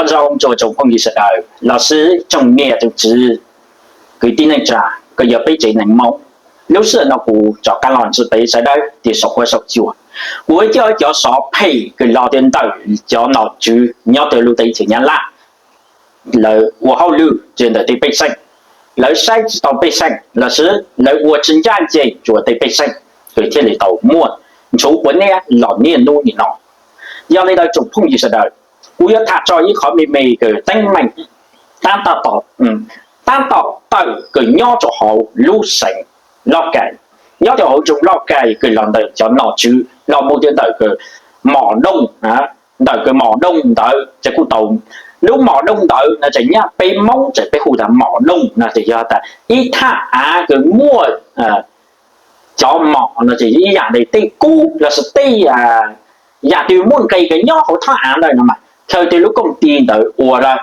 Zoo rua tsoom phooj ywg sawv daws, los sis tsoom niam tsoom txiv, kwv tij neej tsa, kws yog peb tsev neeg Moob. Lub sij hawm no kuv rov qab los ntsib peb sawv daws rua saum huab saum cua. Kuv coj cov xov phem kws los rua ntawm cov nom tswv nyob rua lub teb chaws Nyab Laj, lawv ua hauj lwm rua ntawm tej pej xeem, lawv saib tsi tau pej xeem los sis lawv ua tsi ncaj ncees rua tej pej xeem, kws thiaj li tau muaj ntshuv quav niab los niaj hnub nim no. Yog li ntawd tsoom phooj ywg sawv daws, kuv yuav tham tso ib qhov me me kws teeb meem tab tom, tab tom tawm kws nyob rua hauv lub xeev Lauj Kais, nyob rua hauv nroog Lauj Kais kws los ntawm cov nom tswv los mus rua ntawm kws mom dooj, ntawm kws mom dooj ntawd ces kuj tau, lub mom dooj ntawd no ces nyab peb Moob ces peb hu tas mom dooj no ces yog tas ib thaj av kws muaj cov mom no ces ib yam li tej kub los sis tej yam twg muaj nqis kws nyob hauv thaj av ntawd no mas khaws rua lub koom ti ntawd ua lawm.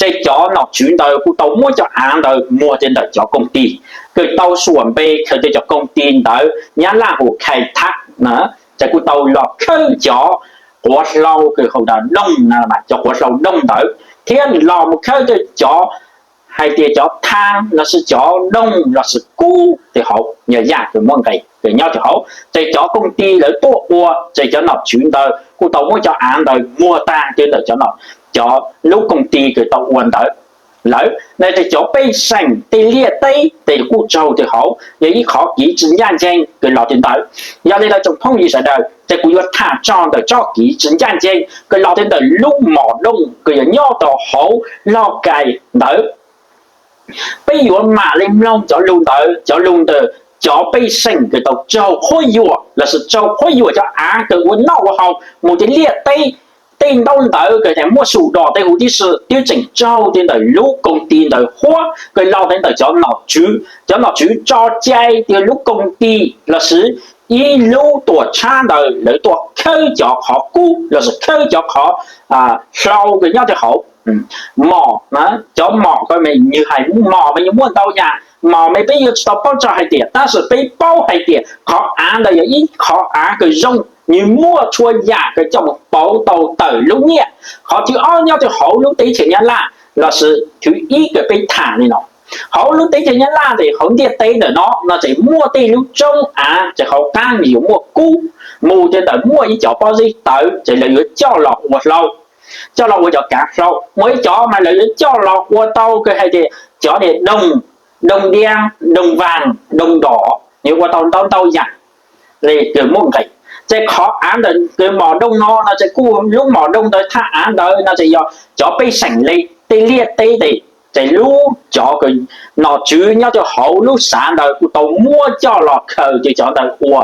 Ces cov nom tswv ntawd kuj tau muab cov av ntawd muag rua ntawm cov koom ti, kws tau suam npe khaws rua cov koom ti ntawd, Nyab Laj hu khai thác na, ces kuj tau los khawb cov quav hlau kws hu tas dooj na, cov quav hlau dooj ntawd thiab los mus khawb rua cov hais tias cov thaj los sis cov dooj los sis kub rua hauv, yog yam kws muaj nqis kws nyob rua hauv. Ces cov koom ti lawv tuaj ua, ces cov nom tswv ntawd kuj tau muab cov av ntawd muag tag rua ntawm cov, cov lub koom ti kws tau ua ntawd lawm na, ces cov pej xeem tej liaj teb ces kuj tsaug rua hauv, yog ib qhov kev tsi ncaj ncees kws los rua ntawd. Yog li ntawd tsoom phooj ywg sawv daws, ces kuv yuav tham tso ntawm txoj kev tsi ncaj ncees kws los rua ntawm lub mom dooj kws yog nyob rua hauv Lauj Kais ntawd. Peb yuav mam li mloog cov lug ntawd, cov lug ntawm cov pej xeem kws tau tsaug qhuab yuam los sis tsaug qhuab yuam cov av kws ua noj ua haus mus rua liaj teb, tej ntaub ntawv kws muaj su dos tej huv tib si twb tseem tsaug rua ntawm lub koom ti ntawd huab kws los rua ntawm cov nom tswv. Cov nom tswv tso cai tias lub koom ti los sis ib lub tuam tshab ntawd lawv tuaj khawb cov qhov kub los sis khawb cov qhov hlau kws nyob rua hauv mom. Cov mom ko mas nwg hais mom mas yog muaj ntau yam, mom mas peb yuav tsi tau paub txog hais tias, tab sis peb paub hais tias qhov av ntawd yog ib qhov av kws zoo, nwg muaj txhua yam kws coj mus pauv tau tawm lub nyiaj. Qhov thib ob nyob rua hauv lub teb chaws Nyab Laj los sis thib ib kws peb tham li no, hauv lub teb chaws Nyab Laj tes hauv ntiaj teb ntawm no no ces muaj tej lub roob av ces hauv qab nwg yuav muaj kub, mus rua ntawm muaj ib cov pob zeb tawv ces lawv yuav coj los ua hlau, coj los ua cov kav hlau. Muaj ib cov mas lawv yuav coj los ua tau kws hais tias cov niag doog, doog diab, doog vaag, doog dos, yuav ua tau ntau ntau yam li kws muaj nqis. Ces qhov av ntawm kws mom doog no no ces kuj lub mom doog ntawd thaj av ntawd no ces yog cov pej xeem li tej liaj teb tes, ces lub cov kws nom tswv nyob rua hauv lub xav ntawd kuj tau muab coj los khaws rua cov ntawd ua,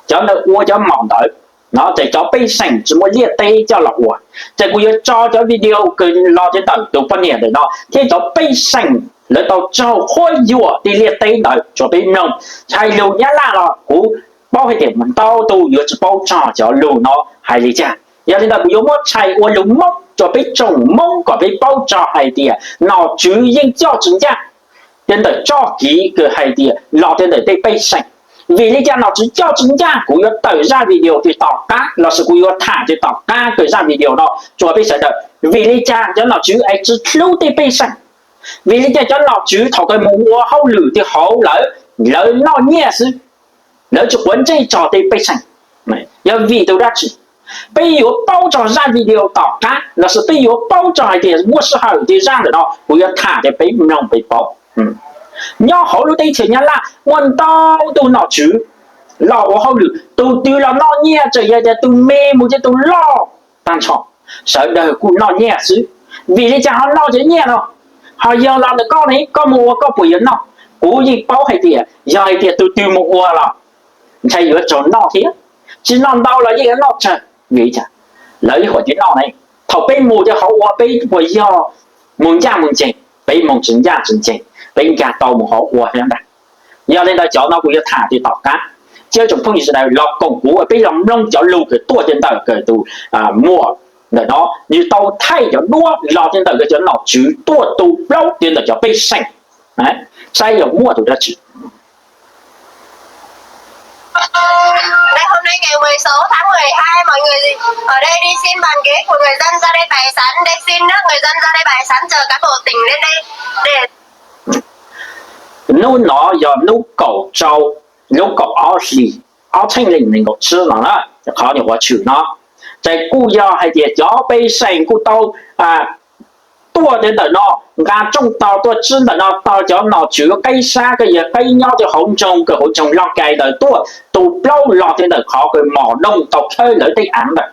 cov ntawd ua cov mom ntawd no ces cov pej xeem tsi muaj liaj teb coj los ua. Ces kuv yuav tso cov video kws los rua ntawm tus poj niam ntawm no thiab cov pej xeem lawv tau tsaug qhuab yuam tej liaj teb ntawd rua peb mloog. Txhais lus Nyab Laj los kuv paub hais tias mus ntau tug yuav tsi paub txog cov lug no hais li cas. Yog li ntawd kuv yuav muab txhais ua lug Moob rua peb tsoom Moob kom peb paub txog hais tias nom tswv yeej coj tsi ncaj rua ntawm txoj kev kws hais tias los rua ntawm tej pej xeem. Vim li cas nom tswv coj tsi ncaj, kuv yuav tawm zaj video rua tom qab los sis kuv yuav tham rua tom qab kws zaj video no rua peb sawv daws. Vim li cas cov nom tswv es tsi hlub tej pej xeem? Vim li cas cov nom tswv thaum kws mus ua hauj lwm rua hauv lawv, lawv noj nyiaj xwb, lawv tsi quav ntsej txog tej pej xeem? Yog vim tus dab tsi? Peb yuav paub txog zaj video tom qab los sis peb yuav paub txog hais tias muaj sij hawm tej zaj ntawm no kuv yuav tham rua peb mloog peb paub. Nyob hauv lub teb chaws Nyab Laj muaj ntau tug nom tswv los ua hauj lwm, tus twg los noj nyiaj, txawm yog tias tus me mus rua tus loj tag nrho, sawv daws kuj noj nyiaj xwb. Vim li cas ho noj cov nyiaj no? Ho yog los ntawm koj ne, koj mus ua koj puas yuav noj? Kuv yeej paub hais tias yog hais tias tus twg mus ua los ntshai yuav tsaug noj thiab, tsi noj ntau los yeej yuav noj tsawg. Vim li cas? Lawv ib huam tsis noj ne. Thaum peb mus rua hauv ua peb puas yog mus ncaj mus ncees? Peb mus tsis ncaj tsis ncees, peb nkag tau mus hauv ua thiab ntag. Yog li ntawd cov no kuv yuav tham rua tom qab. Cia tsoom phooj ywg sawv daws los koom kuv peb los mloog cov lug kws tuaj rua ntawm kws tus muam ntawm no, nwg tau thaij cov duab los rua ntawm kws cov nom tswv tuaj tu plaub rua ntawm cov pej xeem, saib yog muaj tus dab tsi. Đây, hôm nay ngày mười sáu tháng mười hai, mọi người ở đây đi xin bàn ghế của người dân ra đây bài sẵn, đây xin nước người dân ra đây bài sẵn, chờ cán bộ tỉnh lên đây để Hnub no yog hnub kaum rau, hnub kaum ob hlis, ob txhiab leej nees nkaum tsib no na, qhov nyuam qhuav tshwm no. Ces kuj yog hais tias cov pej xeem kuj tau tuaj rau ntawm no, nqa rooj tog tuaj tsib ntawm no, tog cov nom tswv qeb sab, koj yog qeb nyob rau hauv nroog, koj hauv nroog Lauj Kais ntawd tuaj, tu plaub los rau ntawm qhov kws mom dooj tau khawb lawv tej av ntawd.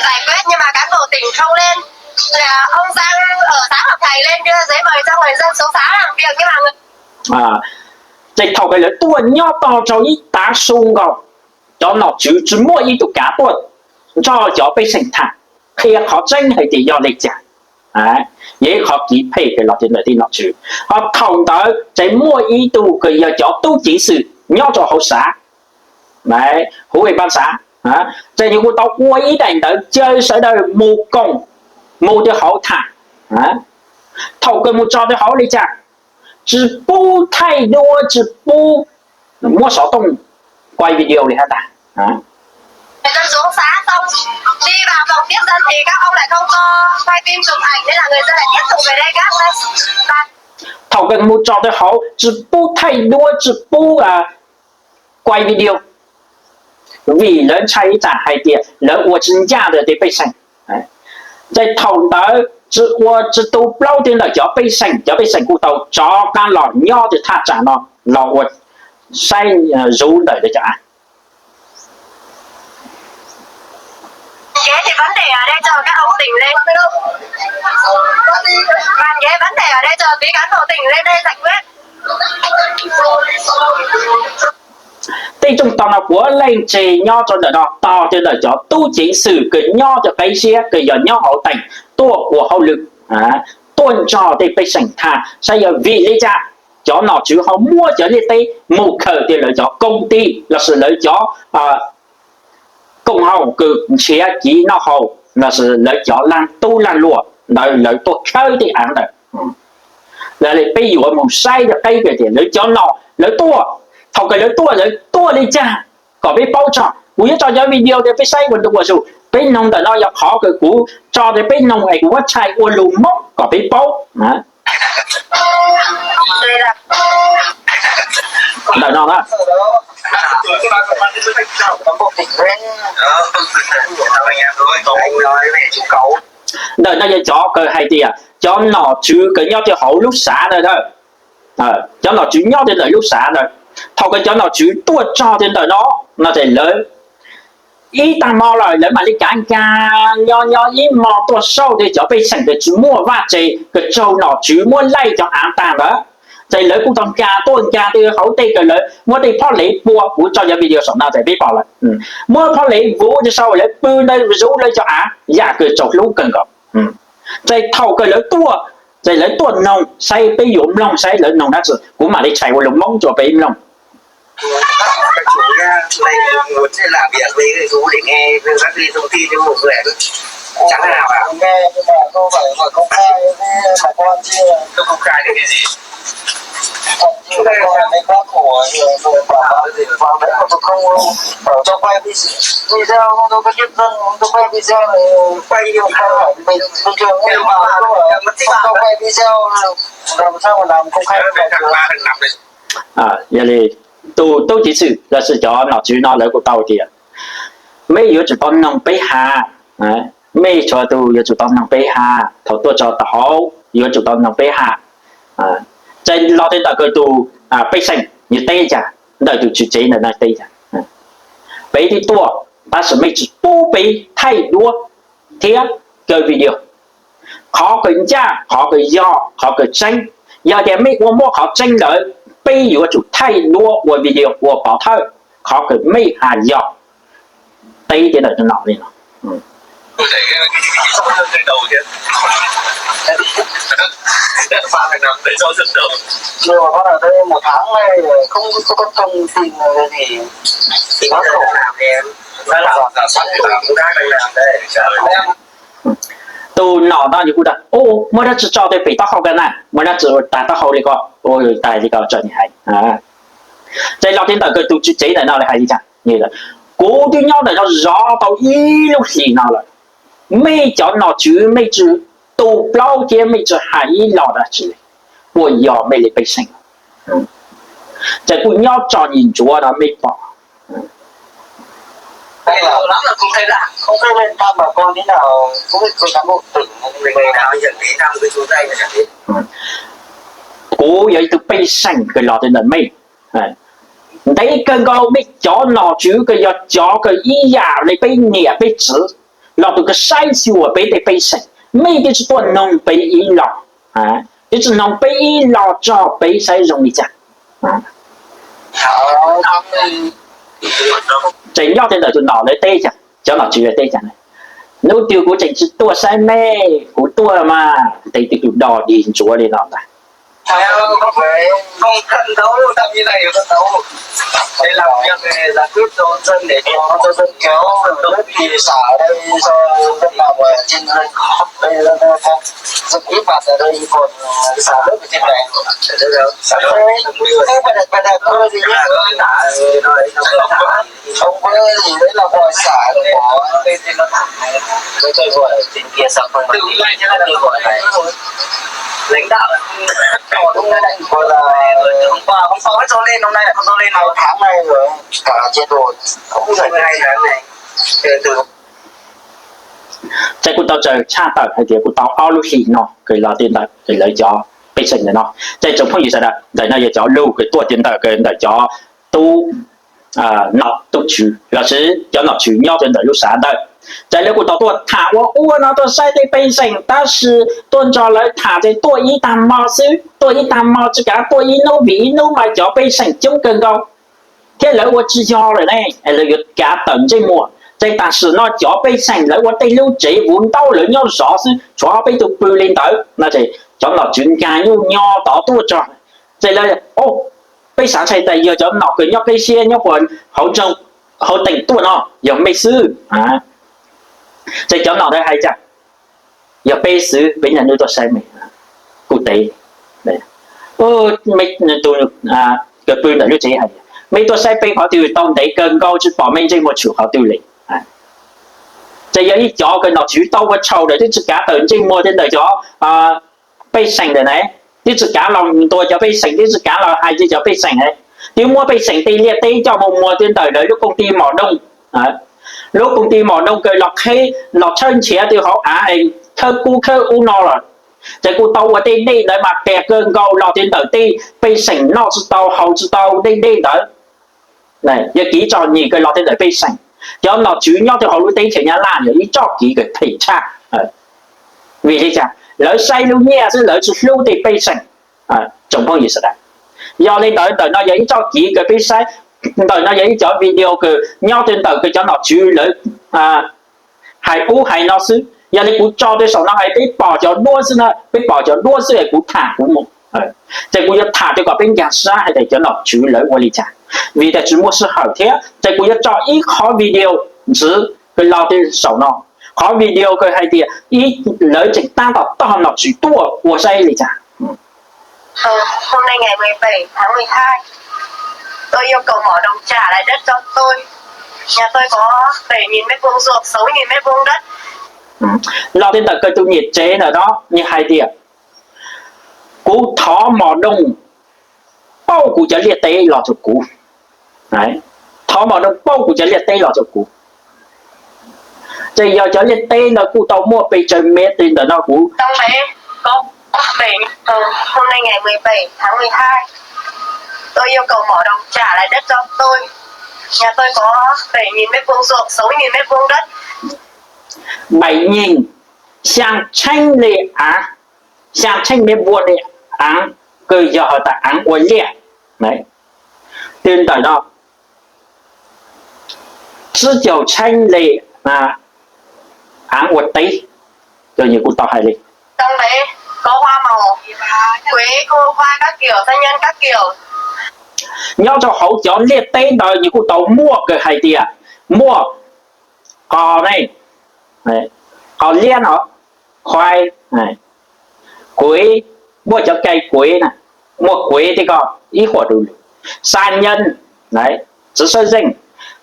Giải quyết nhưng mà cán bộ tỉnh không lên. Là ông Giang ở xã Ngọc Thạch lên đưa giấy mời cho người dân xuống xã làm việc nhưng mà người Ces thaum kws lawv tuaj nyob tog rau ib tav su nkaus, cov nom tswv tsis muaj ib tug kav tuaj nrog cov pej xeem tham qhia qhov tseeb hais tias yog li cas. Yog ib qhov kev phem kws los rau ntawm tej nom tswv. Ho thaum ntawd ces muaj ib tug kws yog cov tub ceev xwm nyob rau hauv xav, huv e pab xav, ces nws kuj tau ua ib daim ntawv caw sawv daws mus koom, mus rau hauv tham. Thaum kws mus tso rau hauv li cas, tsis pub thaij duab, tsis pub muab xov tooj quay video li hab ntag. Thaum kws mus tso rau hauv tsis pub thaij duab, tsis pub quay video, vim lawv ntshai ib tsam hais tias lawv ua tsis ncaj rau tej pej xeem. Ces thaum ntawd tsis ua tsis tu plaub rau ntawm cov pej xeem, cov pej xeem kuj tau rov qab los nyob rau thaj tsam no los ua saib zuv ntawm lawv cov av. Bàn ghế thì vấn đề ở đây chờ các ông tỉnh lên. Bàn ghế vấn đề ở đây chờ tí cán bộ tỉnh lên đây giải quyết. Tej tsooj tog no puav leej tsev nyob rau ntawm no, tog rau ntawm cov tub ceev xwm kws nyob rau qeb siab, kws yog nyob hauv teem, tuaj ua hauj lwm, tuaj nrog tej pej xeem tham saib yog vim li cas cov nom tswv ho muab cov liaj teb mus khaws rau lawv cov koom tij lossis lawv cov koom haum kws nrhiav kev noj haus lossis lawv cov lag tub lag luam ntawd lawv tuaj khawb tej av ntawd. Yog li peb yuav mus saib rau qeb tias lawv cov nom lawv tuaj, thaum kws lawv tuaj lawv tuaj li cas kom peb paub tso. Kuv yuav tso cov video rau peb saib ua ntu ua zus. Peb noog ntawm no yog qhov kws kuv tso rau peb noog es kuv muab tshais ua lus Hmoob kom peb paub. Ntawm no na. Ntawm no yog cov kws hais tias cov nom tswv kws nyob rau hauv lub xav ntawd, cov nom tswv nyob rau ntawm lub xav ntawd. Thaum kws cov nom tswv tuaj txog rau ntawm no, no ces lawv ib tag hmo lawm lawv mam li kav nkag nyo nyo ib hmo tuaj saib rau cov pej xeem kws tsis muaj vaj tse, kws raug nom tswv muab laij cov av tag ntawd. Ces lawv kuj tau nkag tuaj nkag rau hauv tej kws lawv muab tej phob lev pua, kuv tso cov video saum no ces peb pom lawm. Muab phob lev vuv rau saum, lawv pw ntawd zuv lawv cov av yam kws txaus hlub kawg nkaus. Ces thaum kws lawv tuaj, ces lawv tuaj noog saib, peb yuav mloog saib lawv noog dab tsi, kuv mam li tshais ua lus Hmoob rau peb mloog. Các chú nhá, hôm nay muốn làm việc với chú để nghe các cái thông tin cho mọi người. Chẳng nào bảo nghe nhưng mà không phải là công khai với bà con chứ. Không công khai được cái gì? Chúng ta làm cái bác của rồi bảo bảo bảo đấy mà tôi không bảo cho quay video, không cho quay tiếp dân, không cho quay video này, quay video không phải bình bình thường nhưng mà không cho quay video làm sao mà làm công khai được. Yog li tus tub ceev xwm lossis cov nom tswv no lawv kuj tau tias, mej yuav tsum tau noog peb has, mej txhua tus yuav tsum tau noog peb has, thaum tuaj txog rau hauv yuav tsum tau noog peb has. Ces los rau ntawm kws tus pej xeem nws teb cas, ntawm tus tswv tsev ntawm no teb cas, peb twb tuaj tab sis mej tsis pub peb thaij duab thiab kaw video. Qhov kws ncaj, qhov kws yog, qhov kws tseeb, yog tias mej ua muaj qhov tseeb ntawd, peb yuav tsum thaij duab ua video ua pov thawj qhov kws mej has yog. Teb tias ntawm no li no. Một tháng nay không có thông tin gì. Tus nom no nws kuj tas, muaj dab tsi tso rau pem taub hau ko na, muaj dab tsi tas taub hau li ko, tas li ko tso nws hais. Ces los tej ntawm kws tus tswv tsev ntawm no hais li cas? Kuv twb nyob ntawm no zov tau ib lub hlis no lawm, mej cov nom tswv mej tsi tu plaub thiab mej tsi hais ib los dab tsi li, puas yog mej li pej xeem? Ces kuj nyob tso nyim ntsuav no mej pom. Kuv yog ib tug pej xeem kws los tej ntawm mej. Ntev kawg nkaus mej cov nom tswv kws yog cov kws ib yam li peb niam peb txiv los tus kws saib xyuas peb tej pej xeem, mej twb tsi tuaj noog peb ib los, twb tsi noog peb ib los tso peb saib zoo li cas. Ces nyob tej ntawm tus nom lawv teb, cov nom tswv lawv teb cas? Hnub twg kuv tseem tsi tuaj saib mej, kuv tuaj mas tej twg tus do dig ntsuav li no ntag. Ces kuv tau tsaws tshaj tawm hais tias kuv tau ob lub hlis no kws los tej ntawm lawv cov pej xeem ntawm no. Ces tsoom phooj ywg sawv daws, ntawm no yog cov lug kws tuaj tej ntawm kws ntawm cov tub nom tub tswv lossis cov nom tswv nyob tej ntawm lub sav ntawd. Ces lawv kuj tau tuaj tham ua ua no tuaj saib tej pej xeem tab sis tuaj nrog lawv tham ces tuaj ib tag hmo xwb, tuaj ib tag hmo tsis kav tuaj ib hnub vim ib hnub mas cov pej xeem coob kawg nkaus thiab lawv ua tsis yog lawm ne, lawv yuav kav tawm ntsej muag. Ces tam sim no cov pej xeem lawv ua tej lub tsev vuv ntaub lawv nyob zov xwb, tshuav peb tug pw li ntawd no. Ces cov nom tswv nkag nyuj nyo tod tuaj tso. Ces lawv, peb xav ntshai tas yog cov nom kws nyob qib siab nyob puas hauv nroog hauv teem tuaj no yog mej xwb. Ces cov nom ntawd hais cas? Yog peb xwb, peb niaj hnub tuaj saib mej. Kuv teb, mej tus kws pw ntawm lub tsev hais tias mej tuaj saib peb qhov twg tau ntev kawg nkaus tsis pom mej ntsej muag tshwm qhov twg li. Ces yog ib cov kws nom tswv tau ua tshau lawm twb tsis kav tawm ntsej muag tej ntawm cov pej xeem ntawm na, twb tsis kav los ntuas cov pej xeem, twb tsis kav los hais rau cov pej xeem, twb muab pej xeem tej liaj teb coj mus muag tej ntawm lawv lub koom tij mom dooj. Lub koom tij mom dooj kws los qheb los tshawb nrhiav tej hauv av es khawb kub khawb ub no lawm. Ces kuj tau ua tej dej ntawd mas qias kawg nkaus los tej ntawm tej pej xeem noj tsis tau haus tsis tau tej dej ntawd. Yog kev txom nyem kws los tej ntawm pej xeem, cov nom tswv nyob rau hauv lub teb chaws Nyab Laj yog ib txoj kev kws phem tshaj. Vim li cas? Lawv saib lub nyiaj xwb lawv tsis hlub tej pej xeem. Tsoom phooj ywg sawv daws, yog li ntawd ntawm no yog ib txoj kev kws peb saib, ntawm no yog ib cov video kws nyob tej ntawm kws cov nom tswv lawv hais ub hais no xwb. Yog li kuv tso tej saum no es peb pom cov duab xwb na, peb pom cov duab xwb es kuv tham kuv mus. Ces kuv yuav tham rau kom peb nkag siab hais tias cov nom tswv lawv ua li cas, vim tias tsis muaj sij hawm thiab. Ces kuv yuav tso ib qhov video ntxiv kws los tej saum no, qhov video kws hais tias ib, lawv tseem tab tom tog nom tswv tuaj ua saib li cas. Hôm nay ngày mười bảy tháng mười hai, tôi yêu cầu mở đồng trả lại đất cho tôi. Nhà tôi có bảy nghìn mét vuông ruộng, sáu nghìn mét vuông đất. Los tej ntawm kws tus niam tsev ntawm no nws hais tias, kuv thov mos dooj pauj kuv cov liaj teb los rau kuv. Thov mos dooj pauj kuv cov liaj teb los rau kuv. Ces yog cov liaj teb ntawd kuj tau muaj pes tsawg mev li ntawm no kuv Hôm nay ngày mười bảy tháng mười hai, tôi yêu cầu mở đồng trả lại đất cho tôi. Nhà tôi có bảy nghìn mét vuông ruộng, sáu nghìn mét vuông đất. Bảy nghìn, xya txheeb li av, xya txheeb mev vuag li av, kws yog has tas av ua liaj. Twb ntawm no tsib caug txheeb li av ua teb, ces nws kuj tau hais li, nyob rau hauv cov liaj teb ntawd nws kuj tau muaj kws hais tias muaj qos ne, qos liab no, khuai, kuiv, muaj cov kai kuiv na, muaj kuiv tej ko ib huam du lug. Xa nyeej, txiv suab zeej,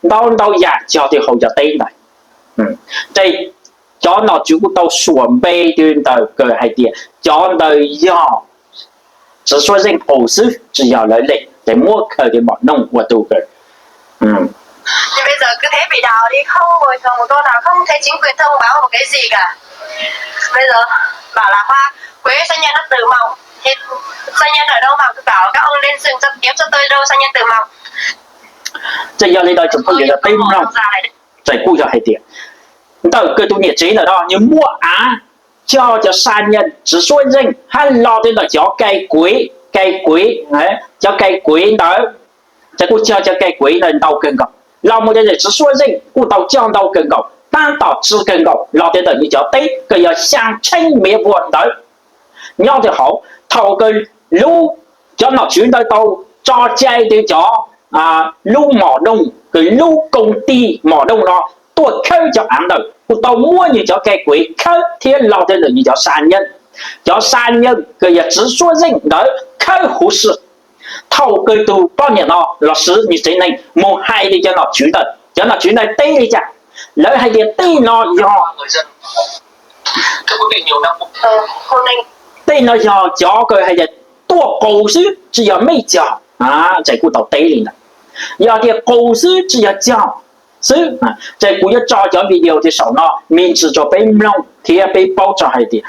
ntau ntau yam cog twb hauv cov teb ntawd. Ces cov nom tswv kuj tau suam npe twb ntawm kawg hais tias cov ntawd yog txiv suab zeej qus xwb, tsis yog lawv li, ces muab khaws tus mom noog ua tus kawg. Ces yog li ntawd tsoom phooj ywg, peb mloog, ces kuj yog hais tias ntawm kawg tus niam tsev ntawm no nws muaj av coj cov xa nyeej txiv suab zeej hab los tej ntawm cov kais kuiv, kais kuiv, cov kais kuiv ntawd, ces kuj cog cov kais kuiv ntawd ntau kawg nkaus. Los mus tej ntawm txiv suab zeej kuj tau coj ntau kawg nkaus, tab tom tsw kawg nkaus los tej ntawm nws cov teb kws yog xyaa tsheeb mev vuag ntawd nyob rau hauv. Thaum kws lub, cov nom tswv ntawd tau tso cai rau cov, lub mom doog, kws lub koom tij mom doog no tuaj khawb cov av ntawd, kuj tau muab nws cov kais kuiv khawb thiab los tej ntawm nws cov xa nyeej. Cov xa nyeej kws yog txiv suab zeej ntawd khawb huv si. Thaum kws tus poj niam no lossis nws tsev neeg mus hais li cov nom tswv ntawd, cov nom tswv ntawd teb li cas? Lawv hais tias tej no yog, tej no yog cov kws hais tias tuaj qus xwb tsis yog mej cog. Ces kuj tau teb li ntawd, yog tias qus xwb tsis yog cog xwb. Ces kuv yuav tso cov video rau saum no me ntsis rau peb mloog thiab peb paub tso hais tias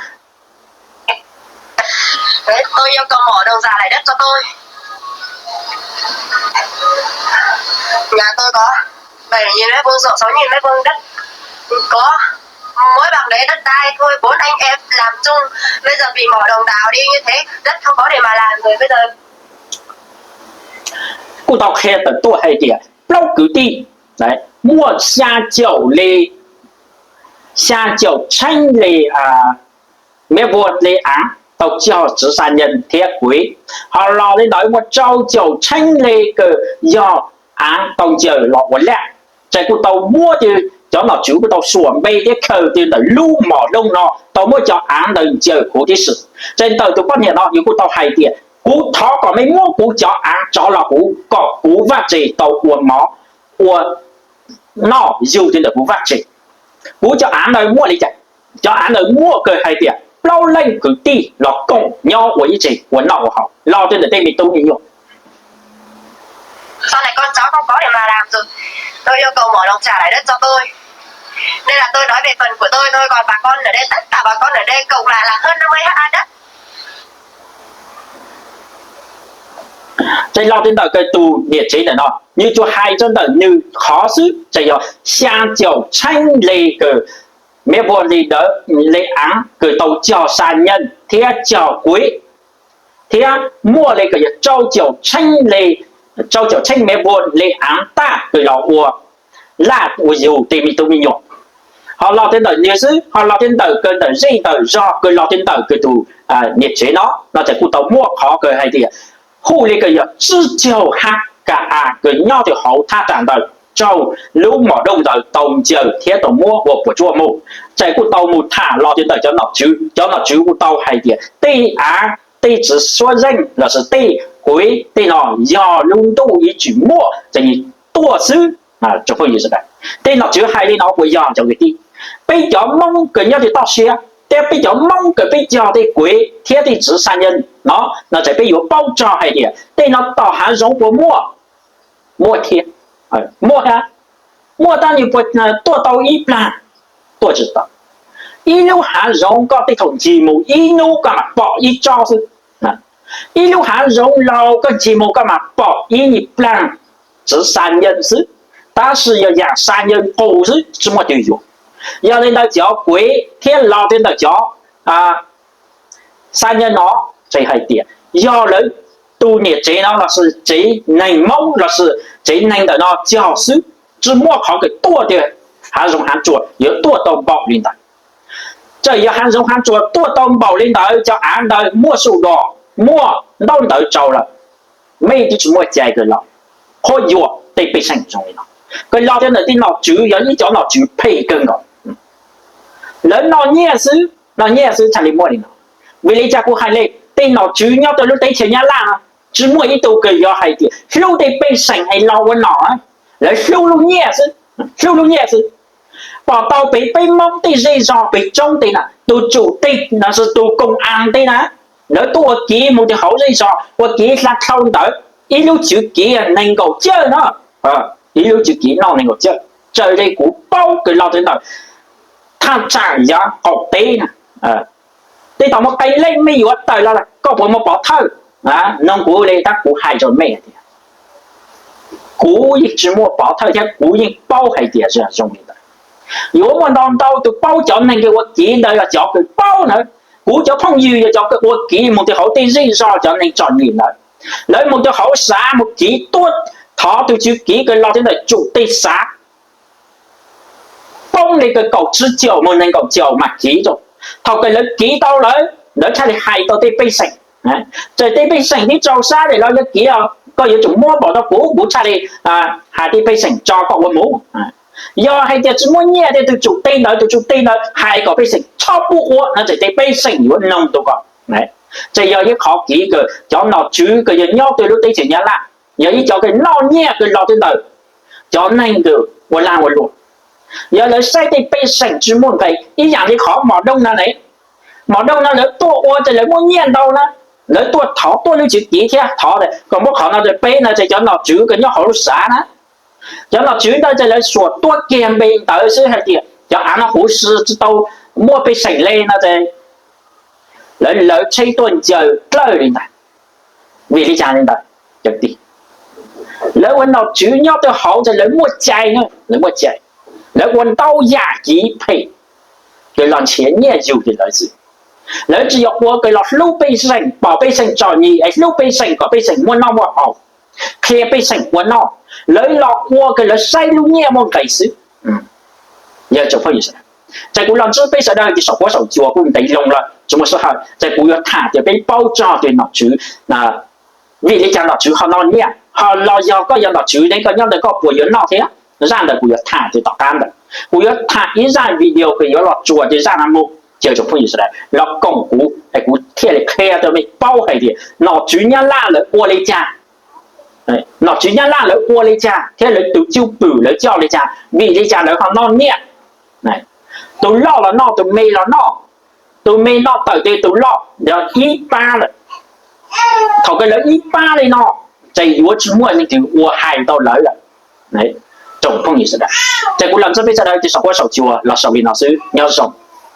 Kuj tau qhia tawm tuaj hais tias plaub kwv tij muaj xya caum li, xya caum tsheeb li mev vuag li av tau cog txiv xa nyeej thiab kuiv, ho los li ntawd muaj rau caum tsheeb li kws yog av tau ncaws los ua laj. Ces kuj tau muab cov nom tswv kuj tau suam npe thiab khaws ntawm lub mom doog no tau muab cov av ntawd ncaws huv tib si. Ces ntawm tus poj niam no nws kuj tau hais tias kuv thov kom mej muab kuv cov av rov los kuv kom kuv vaj tse tau ua mov ua noj yug rau ntawm kuv vaj tse. Kuv cov av ntawd muaj li cas? Cov av ntawd muaj kawg hais tias plaub leej kwv tij los koom nyob ua ib tse ua noj ua haus los rau ntawm tej me tub me nyuam. Ces los rau ntawm kawg tus niam tsev ntawm no nws tsuas hais rau ntawm nws qhov xwb, ces yog xya caum tsheeb li kws mev vuag li ntawd, li av kws tau cog xa nyeej thiab cog kuiv, thiab muaj li kws yog rau caum tsheeb li, rau caum tsheeb mev vuag li av taj kws los ua laj ua yug tej me tub me nyuam. Ho los rau ntawm nws xwb, ho los rau ntawm kawg ntawm zej ntawm zog kws los rau ntawm kawg tus niam tsev no, no ces kuj tau muaj qhov kws hais tias hu li kws yog tsib caug ha ka a kws nyob rau hauv thaj tsam ntawd raug lub mom doog ntawd tau ncaws thiab tau muab ua puas tsuaj mus. Ces kuj tau mus tham los rau ntawm cov nom tswv, cov nom tswv kuj tau hais tias tej av, tej txiv suab zeej lossis tej kuiv tej no yog lub ntuj ib tsis muaj, ces nws tuaj xwb. Tej nom tswv hais li no puas yog cov kwv tij? Peb cov Hmoob kws nyob rau toj siab thiab peb cov Hmoob kws peb cog tej kuiv thiab tej txiv xa nyeej no, no ces peb yuav paub tso hais tias tej no tom hav zoov puas muaj? Muaj thiab. Muaj, muaj tab nws puas tuaj tau ib plag? Tuaj tsis tau. Ib lub hav zoov koj tej thaum ncig mus ib hnub koj mam pom ib tsob xwb. Ib lub hav zoov laus koj ncig mus koj mam pom ib plag txiv xa nyeej xwb, tab sis yog yam xa nyeej qus xwb tsis muaj twg yuav. Yog li ntawd cov kuiv thiab los rau ntawm cov xa nyeej no, ces hais tias yog lawv tus niam tsev no lossis tsev neeg Hmoob lossis tsev neeg ntawm no cog xwb, tsis muaj qhov kws tuaj tias hav zoov hav tsuag yuav tuaj tau npaum li ntawd. Txawm yog hav zoov hav tsuag tuaj tau npaum li ntawd, cov av ntawd muaj su dos, muaj ntaub ntawv tsau lawm, mej twb tsis muaj cai kws los qhuab yuam tej pej xeem zoo li no. Kws los rau ntawm tej nom tswv yog ib cov nom tswv phem kawg nkaus. Lawv noj nyiaj xwb, noj nyiaj xwb txhaj li muaj li no. Vim li cas kuv hais li? Tej nom tswv nyob rau lub teb chaws Nyab Laj no, Tsis muaj ib tug kws yuav hais tias hlub tej pej xeem es los ua nom. Lawv hlub lub nyiaj xwb, hlub lub nyiaj xwb. Pom tau pem peb Hmoob tej zej zog pem roob tej na, tus tsum tej no, tus koom as tej na, lawv tuaj ua kev mus rau hauv zej zog, ua kev hla dhau ntawd, ib lub tswv kev nees nkaum cawj no, ib lub tswv kev noj nees nkaum cawj. Raws li kuv paub kws los rau ntawm thaj tsam yav qaum teb na, tej thaum muaj qee leej mej yuav tawm los, koj puas muaj pov thawj? Noog kuv li tab kuv hais rau mej hais tias kuv yeej tsis muaj pov thawj thiab kuv yeej paub hais tias zoo li ntawd. Yuav muaj ntau ntau tus paub cov neeg kws ua kev ntawd yog cov kws paub ntawd. Kuv cov phooj ywg yog cov kws ua kev mus rau hauv tej zej zog cov neeg txom nyem ntawd. Lawv mus rau hauv xav mus kev tuaj thov tus tswv kev kws los rau ntawm tsum tej xav poob li kws kaum tsib caug mus nees nkaum caug mas kev rau. Thaum kws lawv kev tau lawm, lawv thiaj li hais tau tej pej xeem. Ces tej pej xeem twb tsaug sab tias los yuav kev, koj yuav tsum muab npaum rau kuv, kuv thiaj li hais tej pej xeem tso koj ua mus. Yog hais tias tsis muaj nyiaj tej, tus tsum tej ntawd, tus tsum tej ntawd hais kom pej xeem txhob pub ua no ces tej pej xeem yuav noog tau koj. Ces yog ib qhov kev kws cov nom tswv kws yog nyob rau lub teb chaws Nyab Laj, yog ib cov kws noj nyiaj kws los rau ntawm cov neeg kws ua lag ua luam. Yog lawv saib tej pej xeem tsis muaj nqis, ib yam li qhov Mos Dooj no ne. Mos Dooj no lawv tuaj ua ces lawv muaj nyiaj ntau na, lawv tuaj thov tuaj lub tswv kev thiab thov kom muab qhov no rau peb no ces cov nom tswv kws nyob hauv lub xav na, cov nom tswv ntawd ces lawv xuas tuaj kiag npe ntawd xwb hais tias cov av no huv si tsis tau muaj pej xeem li no ces lawv lawv tsheb tuaj ncaws dlawb li ntawd. Vim li cas li ntawd? Lawv ua nom tswv nyob rau hauv ces lawv muaj cai, lawv muaj cai, lawv ua ntau yam kev phem kws los nrhiav nyiaj yug li lawv xwb. Lawv tsis yog ua kws los hlub pej xeem, pom pej xeem txom nyem es hlub pej xeem kom pej xeem muaj noj muaj haus, qhia pej xeem ua noj. Lawv los ua kws lawv saib lub nyiaj muaj nqis xwb. Yog tsoom phooj ywg sawv daws, ces kuv los ntsib peb sawv daws saum huab saum cua kuj ntev loo lawm tsis muaj sij hawm, ces kuv yuav tham tias peb paub txog tias nom tswv, vim li cas nom tswv ho noj nyiaj, ho los yog koj yog nom tswv ne koj nyob ntawd koj puas yuav noj thiab? Zaj ntawd kuv yuav tham tias tom qab ntawd kuv yuav tham ib zaj video kws yuav los tsuas tias zaj no mus, ces tsoom phooj ywg sawv daws los koom kuv es kuv thiaj li qhia rau mej paub hais tias nom tswv Nyab Laj lawv ua li cas, nom tswv Nyab Laj lawv ua li cas thiab lawv tus cwj pwm lawv coj li cas, vim li cas lawv ho noj nyiaj. Tus loj los noj, tus me los noj, tus me noj tawm tes tus loj yog ib pab lawm. Thaum kws lawv ib pab li no, ces yuav tsis muaj leej twg ua hais tau lawv lawm. Tsoom phooj ywg sawv daws, ces kuv los ntsib peb sawv daws saum huab saum cua los xaus li no xwb, nyob zoo.